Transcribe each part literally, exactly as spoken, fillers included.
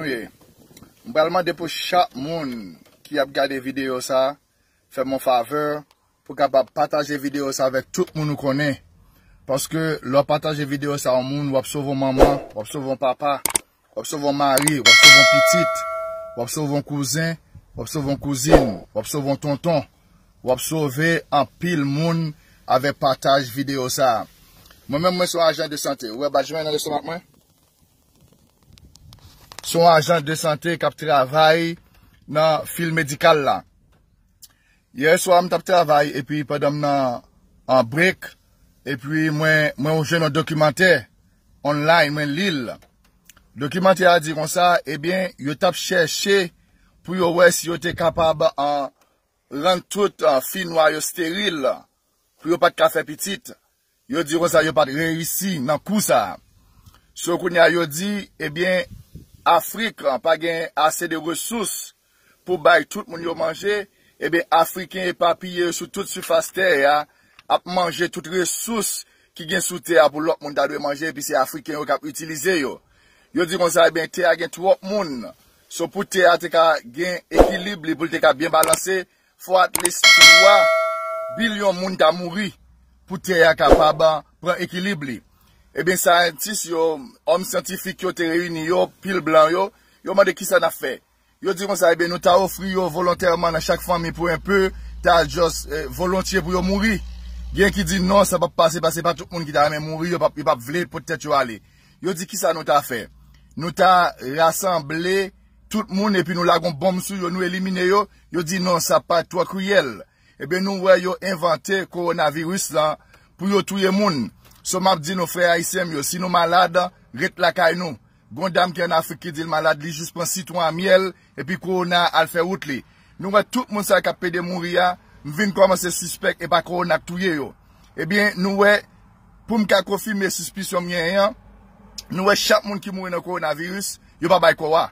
M pral mande pou chak moun ki ap gade videyo sa, fè m yon favè pou kapab pataje videyo sa avèk tout moun ou konnen. Paske lè w pataje videyo sa yon moun, w ap sove yon manman, w ap sove yon papa, w ap sove yon mari, w ap sove yon pitit, w ap sove yon kouzen, w ap sove yon kouzin, w ap sove yon tonton, w ap sove anpil moun avèk pataj videyo sa. Mwen menm, mwen se yon ajan de sante. Ou wè badj mwen nan lestomak mwen? Se yon ajan de sante k ap travay nan fil medikal la. Yè swa, m t ap travay, epi pandan m nan an break, epi mwen, mwen jwenn yon dokimantè online, mwen li l. Dokimantè a di konsa, ebyen, yo t ap chèche pou yo wè si yo te kapab, an, rann tout, an, fi nwa yo steril, pou yo pa t ka fè pitit. Yo di konsa yo pa t reyisi nan kou sa a. So kounye a yo di, ebyen, Afrik, an, pa gen ase de resous pou bay tout moun yo manje, ebyen, Afriken epapiye yo sou tout sifas tè a, ap manje tout resous ki gen sou tè a pou lòt moun ta dwe manje, epi se Afriken yo k ap itilize yo. Yo di konsa, ebyen, tè a gen twòp moun. So pou tè a te ka gen ekilib li, pou l te ka byen balanse, fò at least twa bilyon moun ta mouri pou tè a kapab pran ekilib li. Ebyen, syantis yo, òm syantifik yo te reyini yo, pil blan yo, yo mande kisa n ap fè. Yo di konsa, ebyen, nou ta ofri yo volontèman nan chak fanmi pou enpe, ta just, eh, volontye pou yo mouri. Gen ki di non, sa p ap pase, paske pa tout moun ki ta renmen mouri, yo p ap, yo p ap vle pot tèt yo ale. Yo di kisa nou ta fè? Nou ta rasanble tout moun epi nou lage yon bonm sou yo, nou elimine yo? Yo di non, sa pa twò kriyèl. Ebyen, nou wè yo envante kowonaviris lan pou yo touye moun. So, m ap di nou, frè ayisyen m yo, si nou malad, ret lakay nou. Gon dam ki ann Afrik ki di l malad, li jis pran sitwon a myèl, epi kowona al fè wout li. Nou wè tout moun sa k ap pede mouri a, m vin kòmanse sispèk e pa kowona k touye yo. Ebyen, nou wè, pou m ka konfime sispisyon m genyen an, nou wè chak moun ki mouri nan kowonaviris, yo pa bay kò a.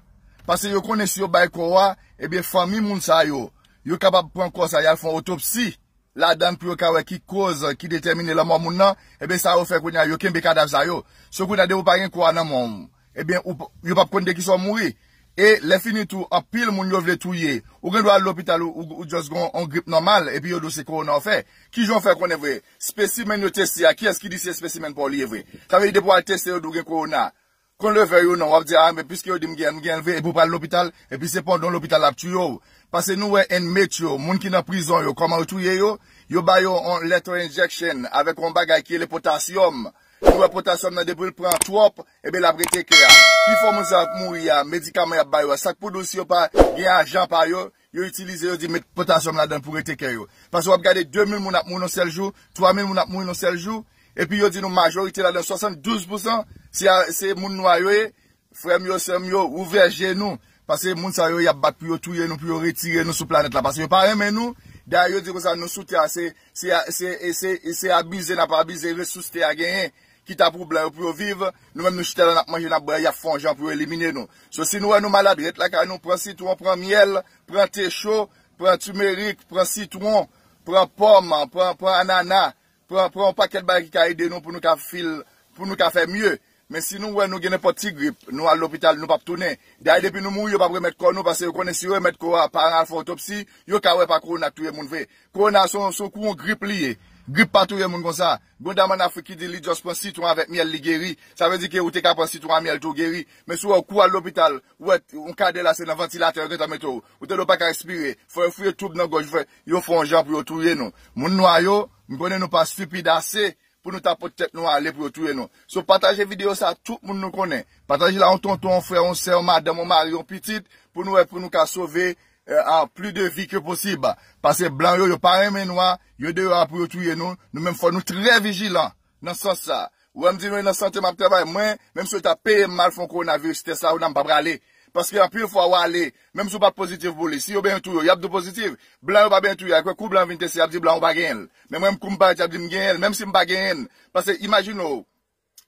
Paske yo konnen si yo bay kò a, ebyen, fanmi moun sa yo, yo kapab pran kò sa, y al fè yon otopsi ladan l pou yo ka wè ki koz ki detèmine lanmò moun nan, ebyen, sa yo fè kounye a, yo kenbe kadav sa yo. So kounye a, depi w pa gen kò a nan men w, ebyen, ou p-, yo p ap konn de kisa w mouri. E lè fini tou, anpil moun yo vle touye. Ou gen dwa al lopital, ou, ou, ou just gen yon grip nòmal, epi yo di w se kowona w fè. Kijan w fè konnen vre? Spesimèn yo teste a, kiyès ki di se spesimèn pa w li ye vre? Sa vle di depi w al teste, yo di w gen kowona. Qu'on le veuille ou non, w ap di, a, men piske yo di m gen, m gen l vre, epi w pral lopital, epi se pandan w lopital l ap touye w. Paske nou wè inmate yo, moun ki nan prizon yo, kòman yo touye yo, yo ba yo yon lethal injection avèk yon bagay ki rele potasyòm. Nou wè potasyòm nan depi l pran twòp, ebyen l ap rete kè a. Pifò moun sa ap mouri a, medikaman y ap ba yo a, sa k pou di w si yo pa gen ajan pa yo, yo itilize, yo di met potasyòm ladan l pou rete kè yo. Paske w ap gade de mil moun ap mouri nan sèl jou, twa mil moun ap mouri nan sèl jou, epi yo di nou majorite ladan, swasanndouz pousan, se a, se moun nwa yo ye. Frè m yo, sè m yo, ouvè je nou. Paske moun sa yo, y ap bat pou yo touye nou, pou yo retire nou sou planèt la. Paske yo pa renmen nou. Dayè, yo di konsa, nou sou tè a, se, se, se, se, se abize n ap abize resous tè a genyen, ki ta pou blan yo pou yo viv. Nou menm, nou chita la, n ap manje, n ap bwè, y ap fè yon jan pou yo elimine nou. So, si nou wè nou malad, ret lakay nou, pran sitwon, pran myèl, pran te cho, pran timerik, pran sitwon, pran pòm, pran, pran anana, pran, pran yon pakèt bagay ki ka ede nou pou nou ka fil, pou nou ka fè mye. Men si nou wè nou gen nenpòt ti grip, nou al lopital, nou p ap tounen. Dayè, depi nou mouri, yo p ap remèt kò nou, paske yo konnen si yo remèt kò a, pa al fè otopsi, yo ka wè pa kowona k touye moun vre. Kowona se yon, se yon kou yon grip li ye. Grip pa touye moun konsa. Gon dam ann Afrik ki di li just pran sitwon avèk myèl, li geri. Sa vle di ke ou te ka pran sitwon a myèl tou, ou geri. Men si w wè w kou al lopital, ou wè yon kadè la se nan vantilatè yo gentan mete w. Ou tande w pa ka respire. Fò yo fouye twoub nan gòj, fò yo fè yon jan pou yo touye nou. Moun nwa yo, m konnen nou pa stipid ase pou nou ta pot tèt nou ale pou yo touye nou. So, pataje videyo sa a tout moun nou konnen. Pataje l a yon tonton, yon frè, yon sè, yon madanm, yon mari, yon pitit, pou nou wè, pou nou ka sove, eh, a, plis de vi ke posib. Paske blan yo, yo pa renmen nwa, yo deyò a pou yo touye nou. Nou menm fò nou trè vijilan nan sans sa. Ou wè m di nou e nan sante m ap travay. Mwen, menm si yo ta peye m mal fè yon kowonaviris tès la, ou nan m pa prale. Paske anpil fwa w ale, menm si w pa t pozitif pou li, si yo benyen touye w, y ap di w pozitif. Blan yo pa benyen touye, akwè kou blan vin teste, y ap di blan ou pa genyen l. Men mwen, kou m parèt, y ap di m genyen l, menm si m pa genyen l. Paske imajine w,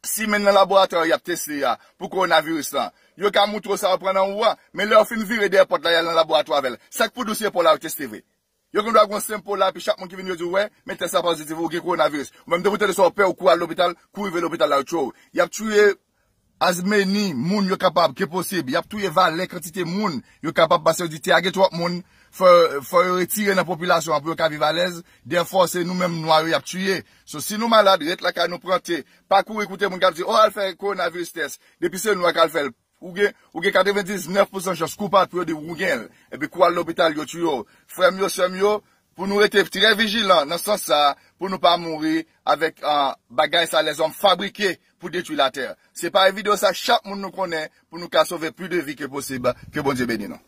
simenn nan laboratwa y ap teste a, pou kowonaviris lan. Yo ka moutre w sa yo pran nan ou a, men lè yo fin vire dèyè pòt la, y al nan laboratwa avè l. Sa k pou di w se pa w la yo teste vre? Yo gen dwa gen yon senp po la, epi chak moun ki vin yo di w, wè, men tès la pozitif, ou gen kowonaviris. Ou menm depi w tande sa, w pè, ou kouri al lopital, kou rive lopital la, yo tchwe w. Y ap touye as many moun yo kapab ke posib. Y ap touye valè kantite moun yo kapab, paske yo di te a gen twòp moun, fò, fò yo retire nan popilasyon an pou yo ka viv alèz. Therefore, se nou menm nwa yo y ap tiye. So, si nou malad, ret lakay nou, pran te. Pa kouri koute moun k ap di, "Oh, al fè kowonaviris tès." Depi se nwa k al fè l, ou gen, ou gen katrevendiznèf pousan chans kou pa pou yo di ou gen l. Epi kou al lopital, yo tiye w. Frè m yo, sè m yo, pou nou rete trè vijilan nan sans sa, pou nou pa mouri avèk, ah, bagay sa lèzòm fabrike pou detwi latè. Se pare videyo sa, chak moun nou konnen, pou nou ka sove plis de vi ke posib. Ke Bondye beni nou.